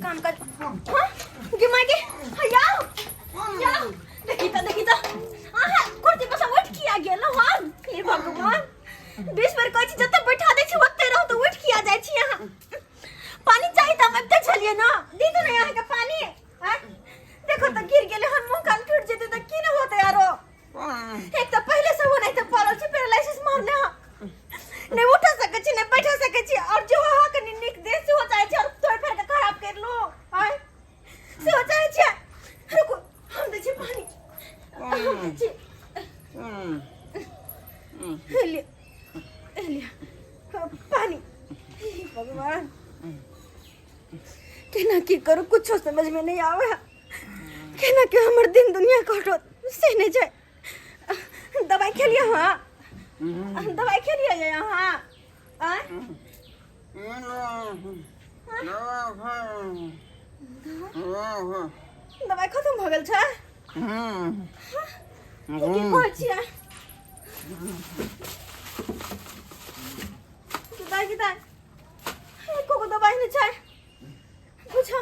काम काज हाँ गे माय गे हया या देखी त देखी त आहा कुर्सी पर से उठ किया गेल हन हे भगवान 20 बेर कहै छी जते बैठा दै छी ओते रहू तऽ उठ किया जाइ छी अहाँ पानी चाही तऽ हम अबिते छलियै ना दी दू ने अहाँके पानी आँय? देखो तऽ गिर गेलै हन मुँह कान टूटि जेतै तऽ की ने होतै आरो एक तऽ पहिले से ओनाहिते पड़ल छी पैरालिसिस मारने हँ नहि उठ सकै छी नहि बैठ सकै छी और जो अहाँ कनि नीक देह सेहो चाहै छी और तोड़ि फाड़ि कऽ खराब करि लू आँय सेहो चाहै छियै रुकू हम दै छी पानी हम दै छी हे लिअ हे लिअ पानी हे भगवान केना की करू कुछो समझ में नहीं आवे है केना के हमर दिन दुनिया कटत से नहीं जाए दवाई खेलिए हाँ दवाई खेलिए ये यहाँ आय दवाई खत्म हो गेल छै की कहै छियै दाइ की दाइ एको गो दवाई नहीं छै बुझा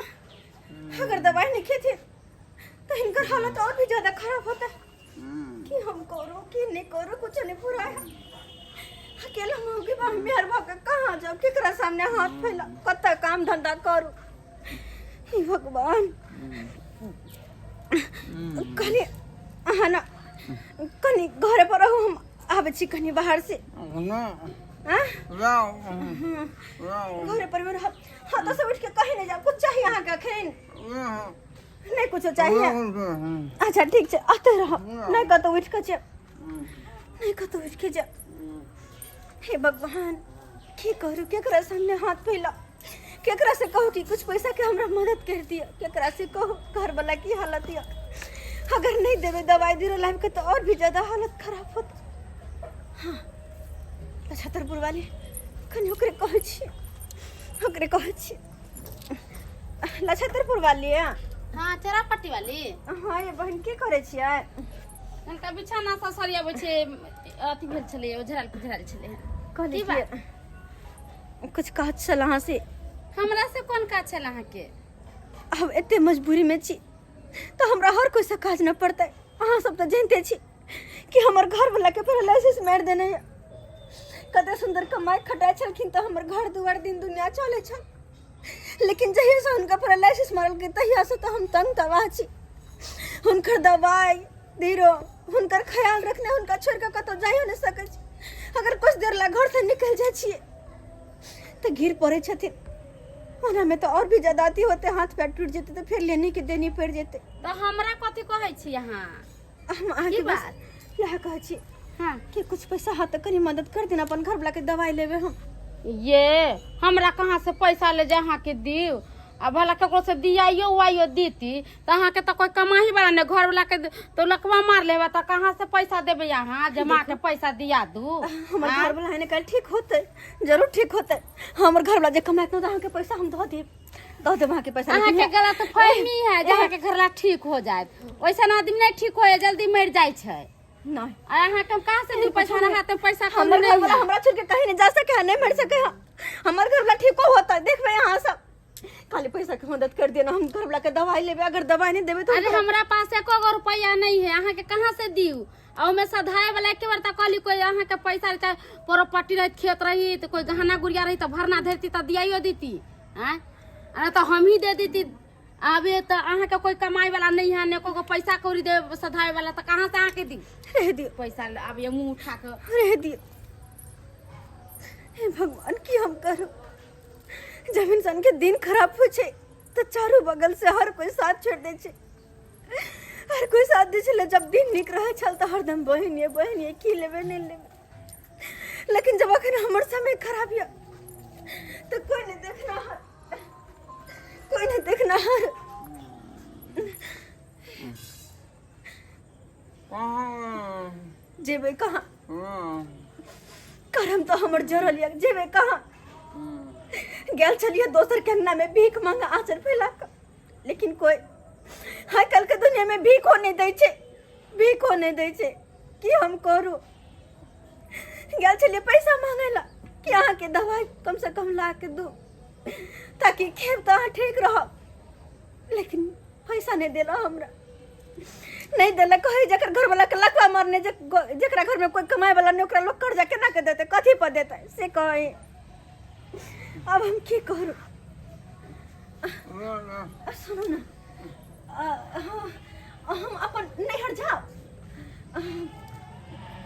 अगर दवाई नहीं खेथिन तो इनकर हालत और भी ज्यादा खराब होता कि हम करो कि नहीं करो कुछ नहीं पूरा है अकेला मौगी बा मेहर भऽ के कहाँ जाओ केकरा सामने हाथ फैला कतऽ काम धंधा करू हे भगवान कनि अहाँ ने कनि घरे पर रहू हम आबै छी कनि बाहर से आँ? घरे पर में रहब हाँ तो सब उठ के कहीं नहीं जाओ कुछ चाहिए अहाँ के अखन नहीं कुछ चाहिए अच्छा ठीक छै आते रहो नहीं कतौ उठ के जाओ नहीं कतौ उठ के जाओ हे भगवान की करू केकरा सामने हाथ फैला केकरा से कहू कि कुछ पैसा के हमरा मदद कर दिया केकरा से कहू घर वाला की हालत या अगर नहीं देवे दवाई दीरो लाइफ के तो और भी ज्यादा हालत खराब होत हाँ छतरपुर वाली कनि ओकरे कहै छी ओकरे कहै छी लछतरपुर वाली हाँ चेरा पट्टी वाली हाँ ये बहन की करै छियै हुनका बिछाना सब सरियाबै छै अथी भेल छलै ओझराल पुझराल छलै कहली की बात? कि कुछ काज छल अहाँ से हमरा से कोन काज छल अहाँके आब एते मजबूरी में छी तऽ हमरा हर कोई से काज न पड़तै अहाँ सब तऽ जानते छी कि हमर घर वाला के पैरालिसिस मारि देने यऽ कते सुंदर कमाइ खटाइ छलखिन तऽ हमर घर दुआर दिन दुनिया चलै छल लेकिन जहिया से हुनका पैरालिसिस मारलकै तहिया से तऽ हम तंग तबाह छी हुनकर दवाइ धीरो हुनकर ख्याल रखने हुनका छोड़ि कऽ कतहु जाइयो नहि सकै छी अगर कुछ देर ला घर से निकल जाइ छियै तऽ गिर पड़ै छथिन ओनामे तऽ आओर भी ज्यादा अथी होतै हाथ पैर टूटि जेतै तऽ फेर लेने के देनी पड़ि जेतै तऽ हमरा कथी कहै छी अहाँ हम अहाँके की बस बात? इएह कहै छी हाँ कि कुछ पैसा हाथ तऽ कनि मदद कर देना अपन घर वाला के दवाई लेबै हम ये हमरा कहाँ से पैसा ले जा अहाँके दिउ आ भला ककरो से दियाइयो उआइयो दीती तऽ अहाँके तऽ कोई कमाही वाला नहि घर वाला के तो लकवा मार लेबा तऽ कहाँ से पैसा देबै अहाँ जमा के पैसा दिया दू हमर घर वाला एने काल्हि ठीक होतै जरूर ठीक होतै हमर घर वाला जे कमाइत तऽ अहाँके पैसा हम दऽ देब दऽ देब अहाँके पैसा लेकिन अहाँके गलत फहमी है जे अहाँके घरला ठीक हो जायत वैसन आदमी नहि ठीक होय जल्दी मरि जाइ छै नहीं आ अहाँके हम कहाँ से दू पैसा ना हाथ में पैसा कम हमर घर नहीं वाला है हमरा छोड़ के कहीं नहीं जा सके है नहीं मर सके है हमर घर वाला ठीको होता देखबै अहाँ सब खाली पैसा के मदद कर देना हम घर वाला के दवाई लेबे अगर दवाई नहीं देबे तो अरे हमरा पास एको गो रुपया नहीं है अहाँके कहाँ से दियू आ ओमे सधाए वाला एके बार तऽ कहली कोई अहाँके पैसा चाहे प्रॉपर्टी रहत खेत रही तऽ कोई गहना गुड़िया रही तऽ भरना धरती तऽ दियाइयो दीती आँय आ नहि तऽ हम ही दे दीती अभी तऽ अहाँके कोई कमाई वाला नहीं है ने कोई पैसा कौड़ी दे सधाए वाला तऽ कहाँ से अहाँके दी रह दियो पैसा अब ये मुँह उठा के रह दियो हे भगवान की हम करू जब इंसान के दिन खराब हो छै तऽ चारू बगल से हर कोई साथ छोड़ दै छै हर कोई साथ दै छलै जब दिन नीक रहै छल तऽ हरदम बहिन ये बहिन ये की लेबै नहि लेबै लेकिन जब अखन हमर समय खराब यऽ तऽ कोई नहि देखना हर कोई नहीं देखना हर जेबै कहाँ करम तऽ हमर जरल यऽ जेबै कहाँ गेल छलियै दोसर के अंगना में भीख मांगा आंचल फैला कऽ लेकिन कोई आइ काल्हि के दुनिया में भीखो नहि दै छै भीखो नहि दै छै की हम करू गेल छलियै पैसा मांगे ला कि अहाँके दवाइ कम से कम ला के दू ताकि खेब तऽ अहाँ ठीक रहब लेकिन पैसा नहि देला हमरा नहि देलक कहै जकर घरवला के लकवा मरने जे जकरा घरमे कोइ कमाए वाला नहि ओकरा लोक कर्जा केना के देतै कथी पर देतै से कहै आब हम की करू आ, सुनू ने आ, हम अपन नैहर जाउ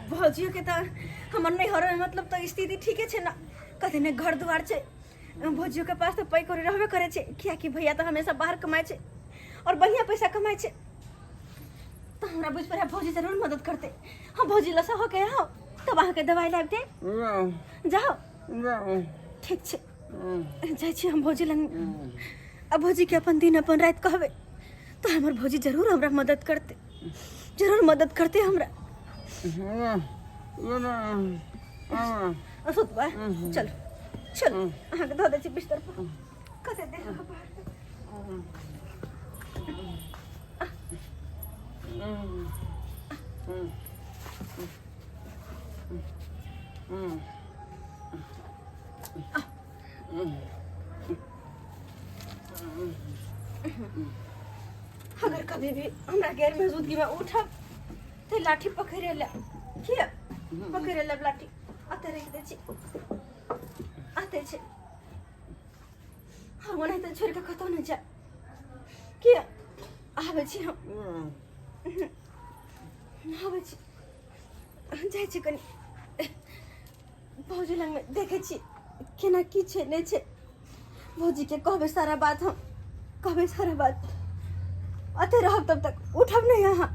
भौजियो के तऽ हमर नैहरमे मतलब तऽ स्थिति ठीके छै ने कथी ने घर दुआर छै भौजियो के पास तऽ पाइ कौड़ी रहबे करै छै कियाकि भैया तऽ हमेशा बाहर कमाइ छै आओर बढ़िआँ पैसा कमाइ छै तऽ हमरा बुझि पड़ै भौजी जरूर मदद करतै हम भौजी लऽ से होके आउ तब अहाँके दवाइ लाबि देब जाउ ठीक छै जाइ छी हम भौजी लग आ भौजीके अपन दिन अपन राति कहबै तऽ हमर भौजी जरूर हमरा मदद करतै जरूर मदद करतै हमरा सुतबै चलू चलू अहाँके धऽ दै छी बिस्तर पर कते देर रहब बाहर अगर कभी भी हमरा गैर मौजूदगी में उठब तऽ लाठी पकड़े ले किया पकड़े ले लाठी अते रख दै छी आते छै हम ओनाहिते छोड़ि कऽ कतहु नहि जायब किया आबै छी हम आबै छी जाइ छी कनि भौजी लगमे देखै छी केना की छै नहि छै भौजीके कहबै सारा बात हम कहबै सारा बात अते रहब तब तक उठब नहि अहाँ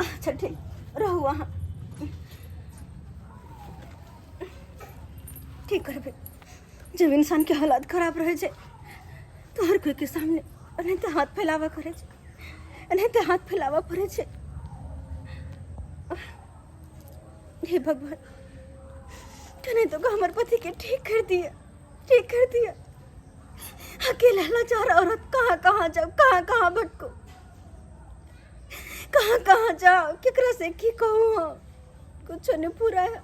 अच्छा ठीक रहू अहाँ की करबै जब इंसानके हालात खराब रहै छै तऽ हर कोइके सामने एनाहिते हाथ फैलाबऽ करै छै एनाहिते हाथ फैलाबऽ पड़ै छै हे भगवान कने तो हमर पति के ठीक कर दिया ठीक कर दिया अकेला लाचार औरत कहाँ कहाँ जाओ कहाँ कहाँ भटको कहाँ कहाँ जाओ केकरा से की कहूँ हम कुछ नहीं पूरा है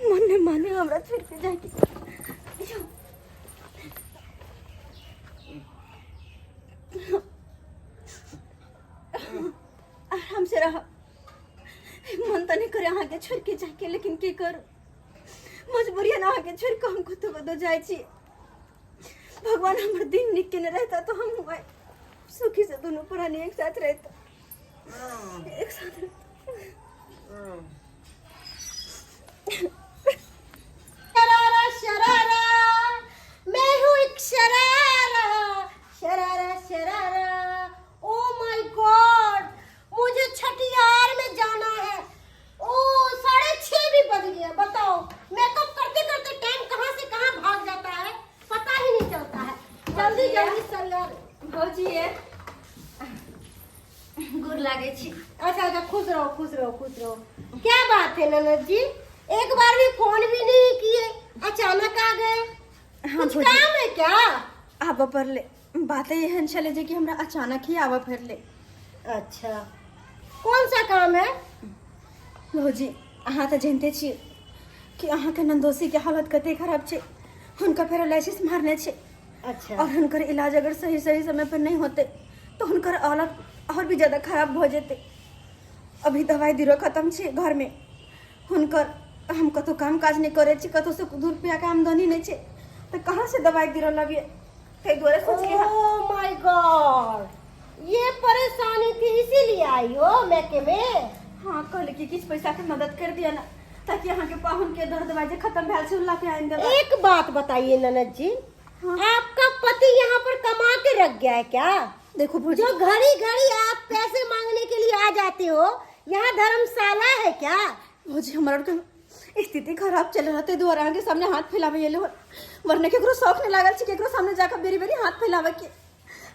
मन नहीं माने हमरा छोड़ के जाके यो। आराम से रह मन तऽ नहि करे अहाँके छोड़ि के जाइके लेकिन की करू मजबूरी ने अहाँके छोड़ि कऽ हम कतहु कतहु जाइ छी भगवान हमर दिन नीक केने रहता तो हम आइ सुखी से दुनू प्राणी एक साथ रहता एक साथ रहता शरारा शरारा मैं हूँ एक शरारा शरारा शरारा ओ my God मुझे छठियार में जाना है ओ 6:30 भी बज गया बताओ मेकअप करते करते टाइम कहाँ से कहाँ भाग जाता है पता ही नहीं चलता है जल्दी जल्दी सलवार भौजी ये गोर लागै छी अच्छा अच्छा खुश रहो खुश रहो खुश रहो क्या बात है ननद जी एक बार भी फोन भी नहीं किए अचानक आ गए हाँ, कुछ भौजी। काम है क्या आबऽ पड़लै बाते एहन छलै जे कि हमरा अचानक ही आबऽ पड़लै अच्छा कौन सा काम है भौजी अहाँ तऽ जानिते छियै कि अहाँके नन्दोसीके हालत कते खराब छै हुनका पैरालिसिस मारने छै अच्छा और हुनकर इलाज अगर सही सही समय पर नहीं होते तो हुनकर हालत और भी ज़्यादा खराब भऽ जेतै अभी दवाइ दीरो खत्म छै घरमे हुनकर हम कतहु काम काज नहि करै छी कतहुसँ दू रुपैआके आमदनी नहि छै तऽ कहाँसँ दवाइ दीरो लबियै ताहि दुआरे सोचलियै हँ ओ my God ये परेशानी थी इसीलिए आई हो मैके में हाँ कहले कि किछु पैसाके मदद कर दिअ ने ताकि अहाँके पाहुनके दर्द दवाइ जे खत्म भेल छै ओ ला के आनि देबै एक बात बताइए ननद जी हाँ। आपका पति यहाँ पर कमा के रख गया है क्या देखो भौजी जो घड़ी घड़ी आप पैसे मांगने के लिए आ जाते हो यहाँ धर्मशाला है क्या भौजी हमर आरके स्थिति खराब चल रहा ताहि दुआरे अहाँके सामने हाथ फैलाबै एलहुँ हन वरना केकरो शौक नहि लागल छै केकरो सामने जाकऽ बेरी बेरी हाथ फैलाबै के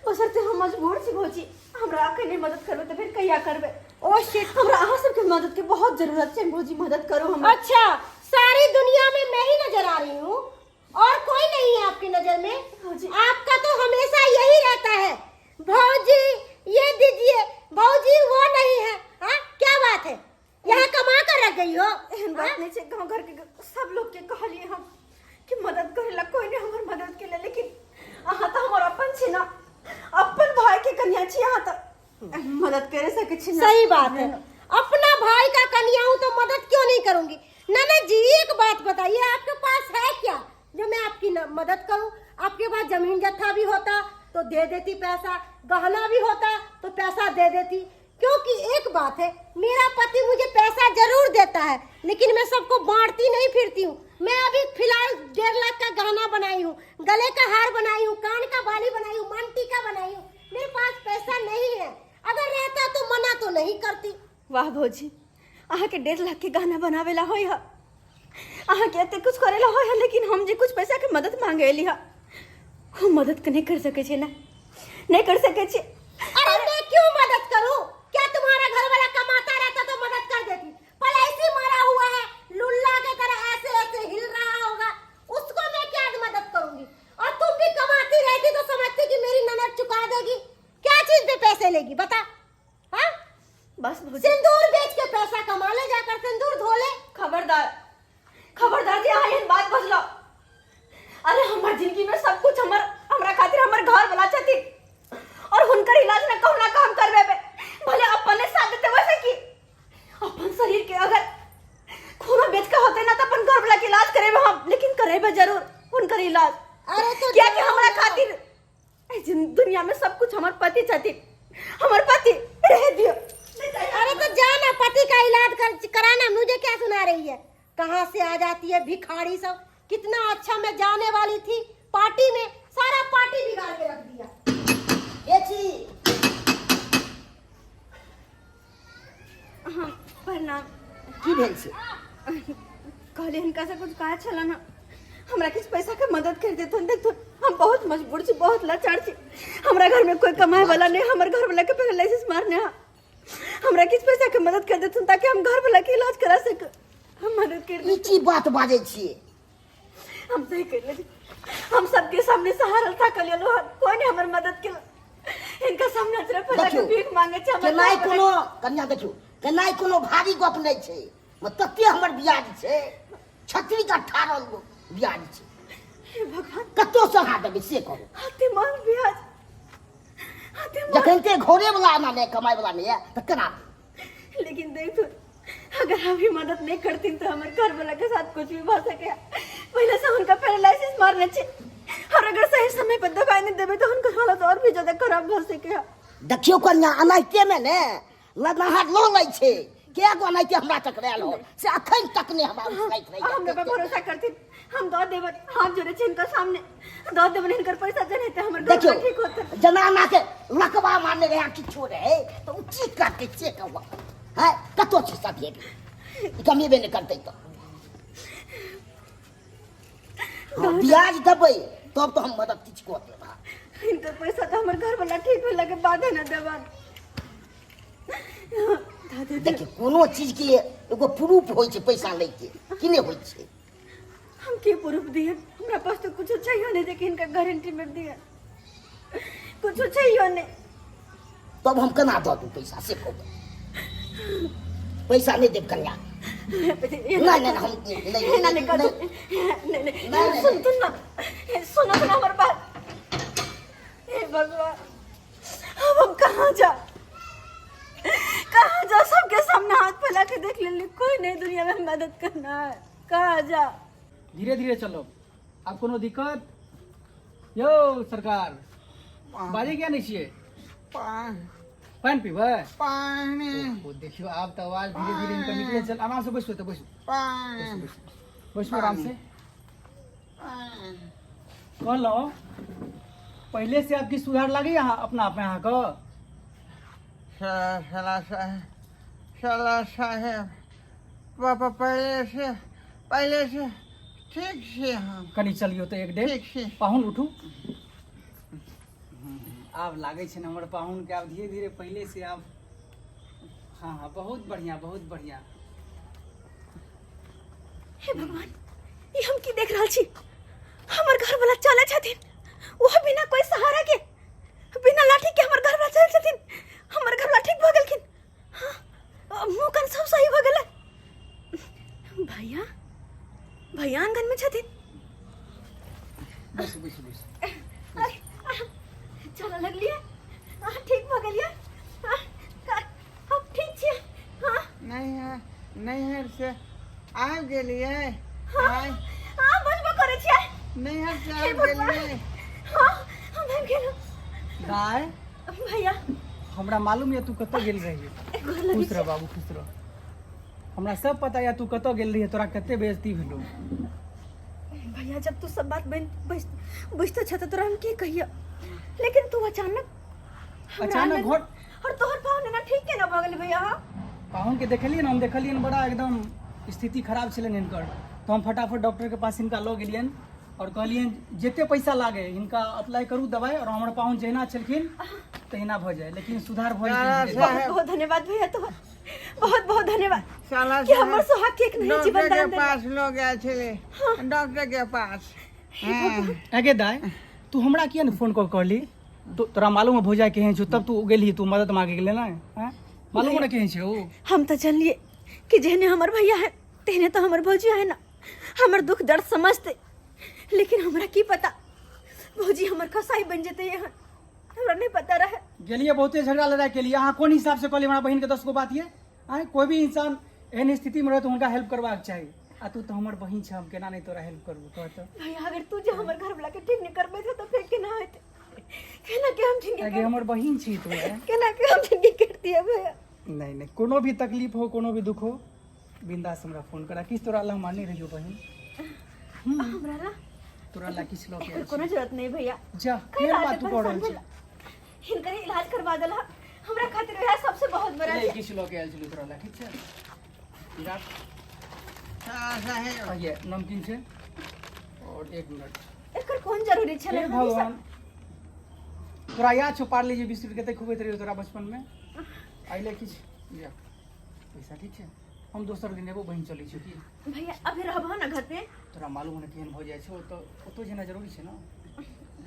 बशर्ते हम मजबूर छी भौजी हमरा अखन नहि मदद करबै तऽ फेर कहिया करबै ओ शिट हमरा अहाँ सबके मदद के बहुत जरूरत छै भौजी मदद करू हमरा अच्छा सारी दुनिया में मैं ही नजर आ रही हूँ और कोई नहीं है आपकी नजर में भौजी। आपका तो हमेशा यही रहता है भौजी ये दीजिए भौजी वो नहीं है हाँ क्या बात बात है, यहाँ कमा कर रख गई हो। एहन बात नहीं छै, गाँव घर के सब लोग के कहलिए हम कि मदद करे ला, कोई नहीं हमर मदद के लिए, लेकिन अहाँ तो हमर अपन छी ना, अपन भाई के कन्या छी अहाँ, तो मदद करे सके छी ना। सही बात है, अपना भाई का कन्या हूँ तो मदद क्यों नहीं करूंगी। ननद जी एक बात बताइए, आपके पास है क्या जो मैं आपकी मदद करूं? आपके पास जमीन जत्था भी होता तो दे देती पैसा, गहना भी होता तो पैसा दे देती। क्योंकि एक बात है, मेरा पति मुझे पैसा जरूर देता है, लेकिन मैं सबको बांटती नहीं फिरती हूँ। मैं अभी फिलहाल 1.5 लाख का गहना बनाई हूँ, गले का हार बनाई हूँ, कान का बाली बनाई हूँ, मन टीका बनाई हूँ। मेरे पास पैसा नहीं है, अगर रहता तो मना तो नहीं करती। वाह भौजी, अहाँ के 1.5 लाख के गहना बनावेला होय है, अहाँ के एते कुछ करेला होय है, लेकिन हम जे कुछ पैसा के मदद मांगे एली है, हम मदद के नहीं कर सके छी ना, नहीं कर सके छी। अरे मैं क्यों मदद करूं? क्या तुम्हारा घर वाला कमाता रहता तो मदद कर देती, पर ऐसे मरा हुआ है, लुल्ला के तरह ऐसे ऐसे हिल रहा होगा, उसको मैं क्या मदद करूंगी? और तुम भी कमाती रहती तो समझती कि मेरी ननद चुका देगी, क्या चीज पे पैसे लेगी बता? हाँ बस भौजी, सिंदूर बेच के पैसा कमा ले, जाकर सिंदूर धो ले। खबरदार, खबरदार जी अहाँ एहन बात बजलौ। अरे हमर जिंदगी में सब कुछ हमर, हमरा खातिर हमर घर वाला छथिन, और हुनकर इलाज न कहुना काम करबेबे, भले अपने साथ देते वैसे की अपन शरीर के अगर खूनो बेच के होते ना तो अपन घर वाला के इलाज करेबे हम, लेकिन करेबे जरूर हुनकर इलाज। अरे तो क्या कि हमरा जाओ ना। खातिर दुनिया में सब कुछ हमर पति छथिन, हमर पति रह दियो। अरे तो जा ना, पति का इलाज कराना, मुझे क्या सुना रही है? कहाँ से आ जाती है भिखारी सब। कितना अच्छा मैं जाने वाली थी पार्टी में, सारा पार्टी बिगाड़ के रख दिया। ए छी। हाँ प्रणाम। की भेल छै? कहले हिनका से कुछ कहा छला ना, हमरा किछु पैसा के मदद कर देथुन। देखथुन हम बहुत मजबूर छी, बहुत लाचार छी, हमरा घर में कोई कमाए वाला नहीं, हमर घर वाला के पैरालिसिस मारने हा, हमरा किछु पैसा के मदद कर देथुन ताकि हम घर वाला के इलाज करा सक। हम मदद कर ई देथुन। की बात बाजै छियै? हम सही कर ले, हम सबके सामने सहारा था कर लेलो, कोई नहीं हमर मदद के, हिनका सामने अचरा फैला के देखियौ, भीख मांगे छै। हमर केनाइ घर वाला कोनो कन्या देखियौ, केनाइ कोनो भारी गप नहि छै, तते हमर ब्याज छै, छतरी के 18 गो ब्याज छै। हे भगवान, कतौ से अहाँ देबै से कहू। हाथे मांग ब्याज, हाथे मांग। जखन ते घरे वाला आना नहि, कमाइ वाला नहि है तऽ केना? लेकिन देखो अगर अभी मदद नहीं करती तो हमारे घर वाला के साथ कुछ भी भा सके। पहले से उनका पैरालिसिस मारने छे, और अगर सही समय पर दवाई नहीं देबे तो उनका हालत और भी ज्यादा खराब भा सके। देखियौ कन्या, एनाहिते मे ने लदनाहट लऽ लै छै, कए गो एनाहिते हमरा टकरायल हो से अखन तक नहि हमरा उसकैत रहैए। हमरा पे भरोसा करथिन, हम दऽ देबनि, हाथ जोड़े छी हिनकर सामने, दऽ देबनि हिनकर पैसा जन हेतै हमर घर देखियौ ठीक होतै। जेना एना के लकवा मारने रहै किछो रहै तऽ ओ की करतै से कहू है, कतौ छै सब हेबे, ई कमेबे नहि करतै तऽ। हँ, ब्याज देबै तब तऽ हम मदद किछु कऽ देब। हिनकर पैसा तऽ हमर घर वाला ठीक भेला के बादे ने देबनि। देखियौ कोनो चीज के एगो प्रूफ होइ छै पैसा लै के, कि नहि होइ छै? हम के प्रूफ दिए? हमरा पास तो कुछ चाहिए नहीं, लेकिन इनका गारंटी में दिए कुछ चाहिए नहीं। तब हम केना दऽ दू पैसा से कहू? पैसा नहि देब कन्या। नहीं, नहीं, हम नहीं, नहीं नहीं नहीं, नहीं नहीं नहीं, सुन सुन ना, सुनो सुनो हमारे बात। हे भगवान, अब हम कहाँ जा, कहाँ जा? सबके सामने हाथ फैला के देख ले, कोई नहीं दुनिया में मदद करना है, कहाँ जा? धीरे धीरे चलो, आब कोनो दिक्कत यौ सरकार बाजै किया नहि छियै? पानि पीबै? पानि। ओ देखियौ आब तऽ आवाज धीरे धीरे हिनकर निकलै छल। आराम से बैसू, तऽ बैसू पानि। बैसू बैसू आराम से। कहलहुँ पहिले से आब किछु सुधार लागैए अहाँ अपना आप में अहाँके? साला साला साहेब, साला साहेब, पापा पहले से ठीक छी हम। कनि चलियौ तऽ एक डेग। ठीक छी। पाहुन उठू। आब लागै छै ने हमर पाहुनके आब धीरे धीरे पहिले से आब। हाँ हाँ, बहुत बढ़िया बहुत बढ़िया। हे भगवान, ई हम की देख रहल छी? हमर घर वाला चलै छथिन, ओहो बिना कोई सहारा के, बिना लाठी के हमर घर वाला चलै छथिन। हमर घर वाला ठीक भऽ गेलखिन। हाँ, मुँह कान सब भैया आंगन में छथिन। बैसू बैसू बैसू। अरे, चलऽ लगलियै, अहाँ ठीक भऽ गेलियै? हम ठीक छियै। हाँ। नैहर नैहर से आबि गेलियै? हाँ। आइ हाँ, बजबो करै छियै। नैहर से हे आबि भगवान। गेलियै? हाँ, हम आबि गेलहुँ। दाय। भैया। हमरा मालूम यऽ तू कतऽ गेल रही। गोर लगै खुश रह छी। बाबू, खुश रह। हमरा सब पता यऽ तू कतऽ गेल रही, तोरा कते बेइज्जती भेलौ। भैया, जब तू सब बात बन बुझते छ तऽ तोरा हम की कहियो, लेकिन तू अचानक हमरा अचानक आंगन- घर और तोहर पाहुन एना ठीक केना भऽ गेलै भैया? हाँ। पाहुन के देखलियै ने, हम देखलियनि बड़ा एकदम स्थिति खराब छलनि हिनकर, तऽ हम फटाफट डॉक्टरके पास हिनका लऽ गेलियनि आओर कहलियनि जते पैसा लागे हिनका अप्लाई करू दवाइ, आओर हमर पाहुन जहिना छलखिन तहिना भऽ जाय, लेकिन सुधार भऽ जेतै धीरे धीरे। बहुत बहुत धन्यवाद भैया, तोहर बहुत बहुत धन्यवाद साला कि हमर सोहाग के एक नया जीवन डॉक्टर के दान देला। पास लोग गए छलै, डॉक्टर के पास। हाँ। आगे दाय, तू हमरा किया ने फोन कऽ कहली? तो तोरा मालूम है भौजाई केहन छौ, तब तू गेलही, तू मदद मांगे गेले ने? हैं, मालूम ने केहन छै ओ? हम तऽ जानलिए कि जेहने हमर भैया है तेहने तो हमर भौजी है ना, हमर दुख दर्द समझते, लेकिन हमरा की पता भौजी हमर कसाई बन जेते, यहाँ हमरा नहीं पता रहे। गेलिए बहुते झगड़ा लड़ाई के लिए, अहाँ कोन हिसाब से कहलिए हमरा बहिन के 10 गो बात ये? आँय, कोई भी इंसान एहन स्थिति में रहे तो हुनका हेल्प करबाक चाही, आ तू तो हमर बहिन छ, हम केना नहीं तोरा हेल्प करबू, कह तो। भैया, अगर तू जे हमर घर वाला के ठीक नहीं करबे तो फिर केना होते? केना के हम जिंदगी आगे हमर बहिन छी तू, आँय? केना के हम जिंदगी करती है भैया? नहीं नहीं, कोनो भी तकलीफ हो, कोनो भी दुख हो, बिंदास हमरा फोन करा। किस तोरा अल्लाह मानने रहियो बहिन। हमरा ला तोरा ला किछ लऽ के एकर आयल छी। कोनो जरूरत नहीं भैया। जा, कई केहन बात बात तू कह रहल परेशान छी? भेला, हिनकर इलाज करवा देला हमरा खातिर वएह सबसे बहुत बड़ा नहीं, छै। किछ लऽ के आयल छलियै तोरा ला, ठीक छै? ई राख। साला साहेब। आ ये नमकीन छै और एक मिनट। एकर कोन जरूरी छलै? हे हम ई सब- भगवान, तोरा याद छौ पार्ले जी बिस्कुट कते खुबैत रहियो तोरा बचपन में? अइले किछ जा पैसा, ठीक छै? हम दोसर दिन एबो बहिन, चलै छियौ की? भैया, अभी रहबह ना घर पे? तोरा मालूम ने केहन भऽ जाइ छै ओतऽ, ओतऽ जेना जरूरी छै ने।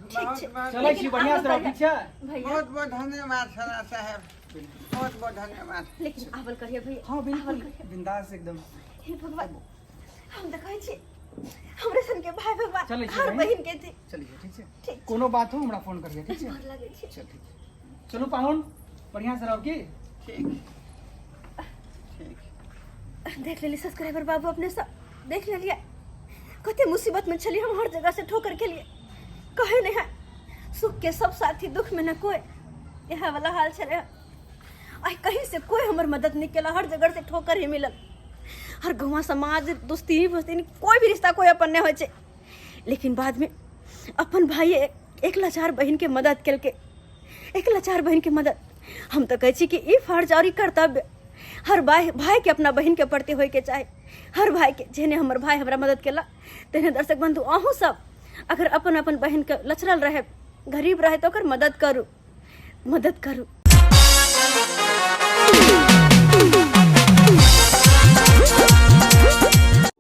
ठीक छै। चलै छी, बढ़िआँ से रह, ठीक छै? भैया। बहुत बहुत धन्यवाद साला साहेब, बहुत बहुत धन्यवाद। लेकिन आवल करिए भैया। हाँ, आवल बिल्कुल, करिए। बिंदास एकदम। हे भगवान, हम तऽ कहै छी हमरे सन के भाई भगवान चलै छी हर बहिन। बहिन के दी। चलै छी, ठीक छै? ठीक छै। कोनो बात हो हमरा फोन करिहे, ठीक छै? गोर लगै छी। चल ठीक छै, चलू पाहुन, बढ़िआँ से रहब की? ठीक ठीक। देख लेली सब्सक्राइबर बाबू, अपने सब देख लेलिए कते मुसीबत में छली हम, हर जगह से ठोकर के लिए कहे नहीं है सुख के सब साथी दुख में न कोई, यह वाला हाल छले। आई कहीं से कोई हमर मदद नहीं केला, हर जगह से ठोकर ही मिलल। हर गाँव समाज दोस्ती वोस्ती कोई भी रिश्ता कोई अपन नहीं होइ छै, लेकिन बाद में अपन भाई एक लाचार बहिन के मदद केलकै, एक लाचार बहिन के मदद। हम तऽ कहै छी कि ई फर्ज और ई कर्तव्य हर भाई भाई के अपना बहिन के प्रति होय के चाही, हर भाई के। जेहने हमर भाई हमरा मदद केला तेहने दर्शक बंधु अहूँ सब अगर अपन अपन बहिन के लचरल रहे, गरीब रहे, तऽ ओकर मदद करू, मदद करू।